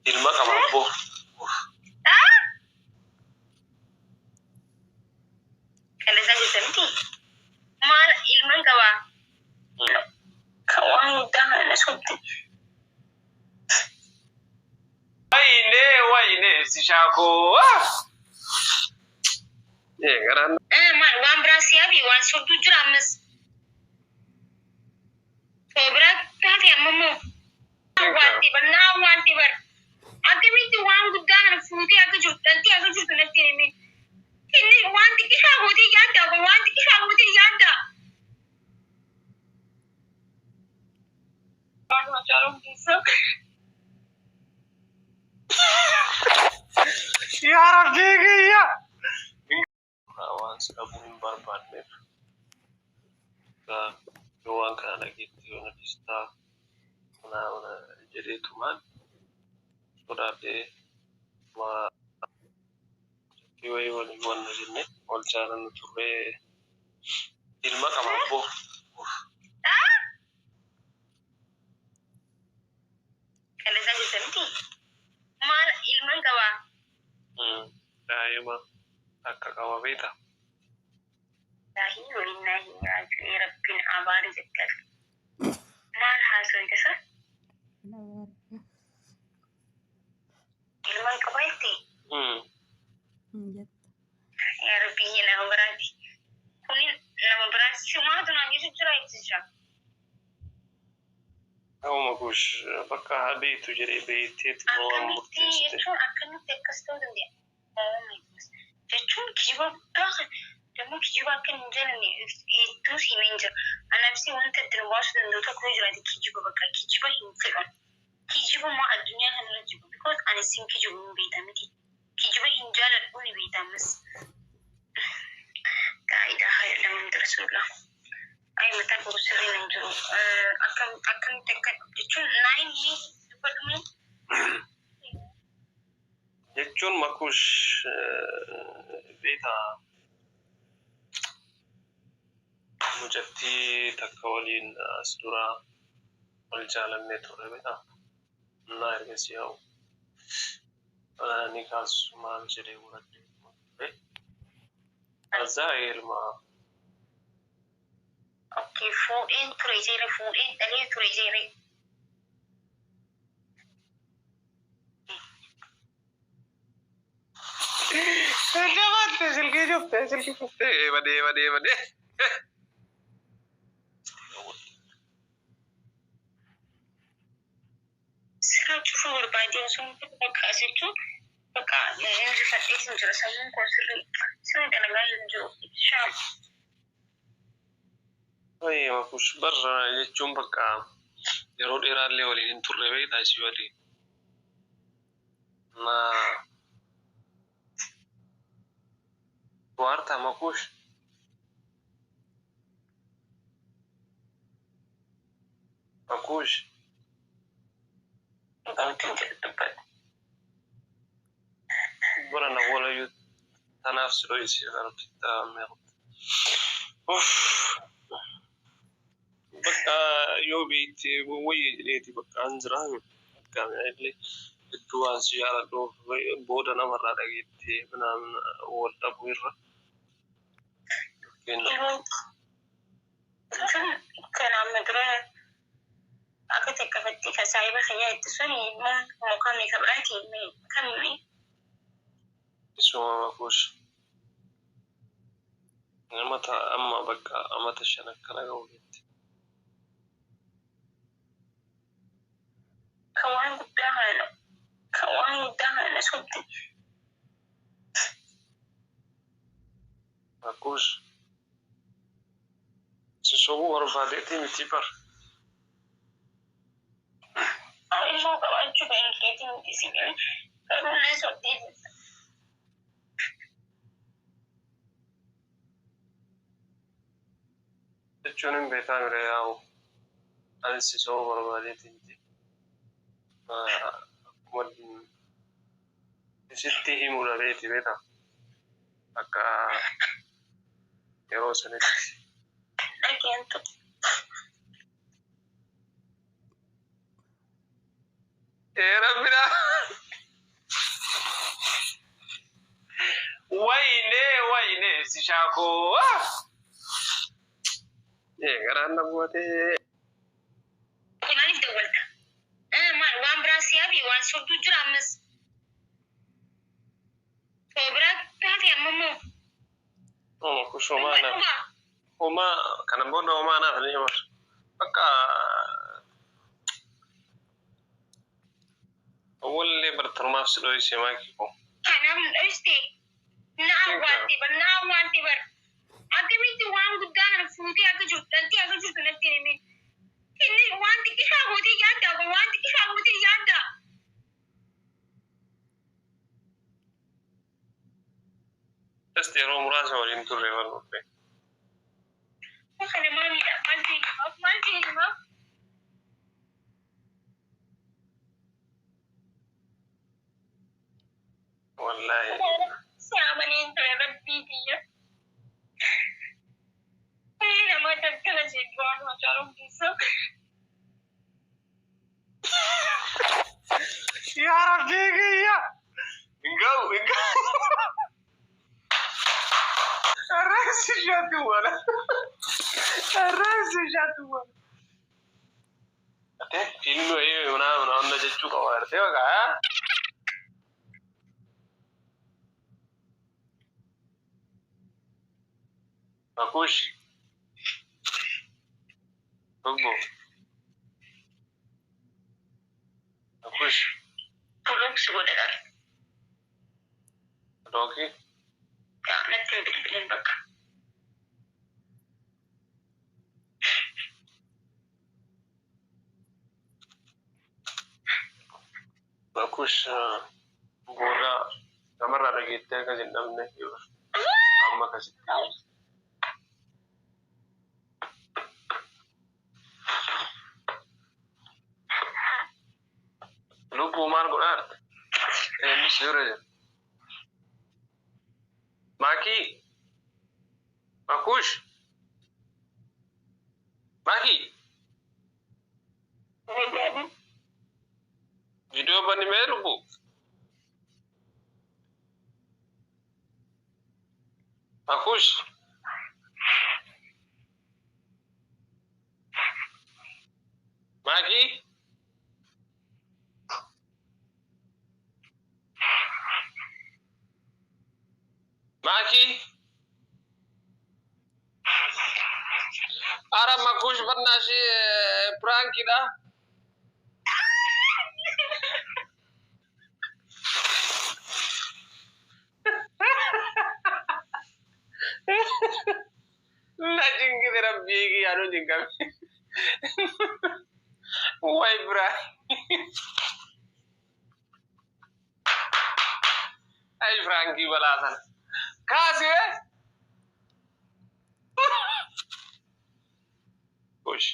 Ilma qaba abboo. Qalesaa jirta miti? Maal ilman qabaa? Kan waan guddaa kana na sobde. Wayne wayne sishaakoo. Garaan Maal waan biraa si hafi waan sobduu jira ammas. Soo biraa taate amma immoo. Wanti bar naa wanti bar. Akkamitti waan guddaa kana fuutee akka jirtu dhaltee akka jirtu natti hin himin. Inni waan xiqqishaa gootee yaadda waan xiqqishaa gootee yaadda. Yaa Rabbii kiyya. Waan si dhabuu hin barbaanneef yoo waan kana dhageette yoo na dhiistaa jedheetumaan sodaadhee wayii waliin wanna jenne wal jaalannu turree ilma qaba abboo. Qalesaa jirta miti? Maal ilman qabaa? Daa'ima takka qaba beektaa? Laahi walinnaahi raaji'uun rabbiin abaari jette ati. Maal haasoyta sa? Ilman qaba jette? Yaa rabbi nama biraati. Kuni nama biraati. Simaatu naan jechu jira ibsicha. Ta'uma kush bakka haa beektu jedhee beekteetu waan Akkamitti murteessite. jechuun akkamitti akkas ta'uu danda'a? Oh my goodness. Jechuun kijiba guddaa kan dammoo kijiba akka hin jalanne hedduu siimeen jira. Anaafis wanta ittiin baasuu danda'u tokko yoo jiraate kijiba bakka kijiba hin fedhan. Kijibuma addunyaa kanarra jiru. Because ani sin kijibu hin beekta miti. Kijiba hin jaaladhu ni beekta ammas. Laa ilaaha illallah Muhammad Rasulullah. Ay mataa koo sirriin hin jiru. Akkam akkamitti akka jechuun naa himi dubbadhu mee. Jechuun makush beektaa mucattii takka waliin as dura wal jaalannee turre beektaa. Innaa ergasii yaa'u ni kaasu maal jedhee muradhee ture. Kazaa ilma Okay, fuudheen ture jeere fuudheen dhalee ture jeere. Jabaatte silkii cuftee silkii cuftee badee badee badee. Sirra cufuu barbaadee osoo hin bakka as jechuun bakka injifadhee hin jira sammuun koo sirrii sirrii dalagaa hin jiru. Shaam. Wayii makush barra jechuun bakka yeroo dheeraallee waliin hin turre beektaa isii waliin. Na waarta makush. Makush. Dhugaatti hin jedhu dubbadhu. Bara na walayu tanaaf si dhoyse rabbitta meeqa. Uff. Bakka yoo beekte wayya jedheeti bakka an jira. Bakka illee hedduu waan si jaaladhuuf booda namarraa dhageettee minaamin wal dhabuu irra. Kenna. Jechuun kan amma dura akka takkafattee kan saahiba kiyyaa itti sun immoo kamii ka biraati kamii Isuma makush. Namata amma bakka amata shan akkana ga'u jetti. Kan waan guddaa kana kan waan guddaa kana na sobde. Makush. Si sobuu barbaadeetii miti bar. Ilmoo qabaachuu kan keetii miti si garuu na sobdee jirta. Jechuun hin beekaa mire yaa'u. Anis si sobuu barbaadeetii miti. Akkuma isitti himuu dhabeeti beekaa. Akka yeroo sanitti. Dhageentu. Ee rabbina. Garaa koo. Garaan na bu'atee. Maaliif dawwalta? Maal waan biraa si hafi waan sobduu jira ammas. Soo biraa taate amma immoo. Kush homaa naaf. Homaa kana booda homaa naaf ni himatu. Bakka awwallee bartanumaaf si dho'ise maakii koo. Kanaaf nu dho'iste. Na awwaalte bar, na awwaalte bar. Akkamitti waan guddaa kana fuutee akka jirtu, dhaltee akka jirtu natti himin. Inni waan xiqqishaa gootee yaadda, waan xiqqishaa gootee yaadda. Just yeroo muraasa waliin turre barbaade. Kana maamiidha, maal ta'e himaaf, maal ta'e himaaf. Wallaahi. Si amaneen ture rabbii kiyya. Nama daggala jedhu waan Hacaaluu Hundeessaa. Yaa Rabbii kiyya. Hin ga'u, hin ga'u. Arraabsi ishaatu wala. Arraabsi ishaatu wala. Ate fiilmi wayii ምናምን አሁን jechuu qaba gartee baqa. Bakush. Lubbu. Bakush. Block si godha. Dookii. Natti hin bilbilin bakka. Bakush booda namarraa dhageettee akkas hin dhabne amma akkasitti. Lubbuu maal godhaa jirta? Inni si bira jira. Maakii. Bakush. Maakii. Viidiyoo bani mee lubbuu? Bakush. Maakii. Maakii. Ara Makush barnaashi prankiidha. Na jingite rabbii kiyyaanu jingame. Way biraa. Ay prankii balaa sana. Kaasee. Kush.